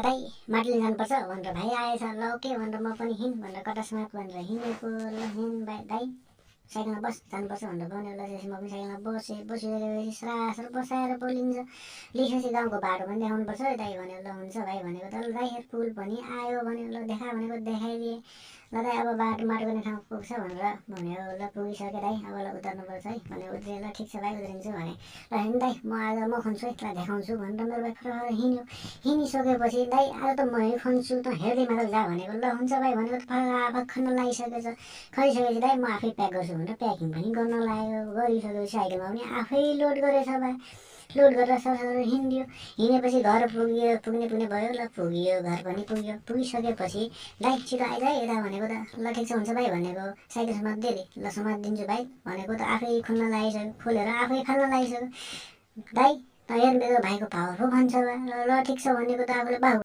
दाइ माटी लिन जानुपर्छ भनेर भाइ आएछ ल ओके भनेर म पनि हिँड भनेर कटासमात भनेर हिँडेको ल हिँड दाइ साइकलमा बस जानुपर्छ भनेर भन्यो ल त्यसपछि म पनि साइकलमा बसिसकेपछि सरासर बसाएर बोलिन्छ लिएपछि गाउँको बाटो पनि देखाउनुपर्छ दाइ भन्यो ल हुन्छ भाइ भनेको त ल दाइ पुल पनि आयो भन्यो ल देखा भनेको देखाइदिएँ ल दाइ अब बाटो माटो गर्ने ठाउँ पुग्छ भनेर भन्यो ल पुगिसक्यो दाइ अब ल उतार्नुपर्छ है भन्यो उत्रियो ल ठिक छ भाइ उत्रिन्छु भने ल हिँड दाइ म आज म खन्छु है तँलाई देखाउँछु भनेर मेरो भाइ फरफर हिँड्यो हिँडिसकेपछि दाइ आज त मै खन्छु त हेर्दै मात्र जा भनेको ल हुन्छ भाइ भनेको त फराफर खन्न लागिसकेछ खनिसकेपछि दाइ म आफै प्याक गर्छु भनेर प्याकिङ पनि गर्न लाग्यो गरिसकेपछि साइकलमा पनि आफै लोड गरेछ भाइ लोड गरेर सरसर हिँड्यो हिँडेपछि घर पुग्ने भयो ल पुग्यो घर पनि पुगिसकेपछि दाइ छिटो आइज है यता भनेको त ल ठिक छ हुन्छ भाइ भनेको साइकल समात्दै ल समातिदिन्छु भाइ भनेको त आफै खोल्न लागिसक्यो खोलेर आफै फाल्न लागिसक्यो दाइ त हेर मेरो भाइको पावर पो भन्छ ल ठिक छ भनेको त आफूले बाहु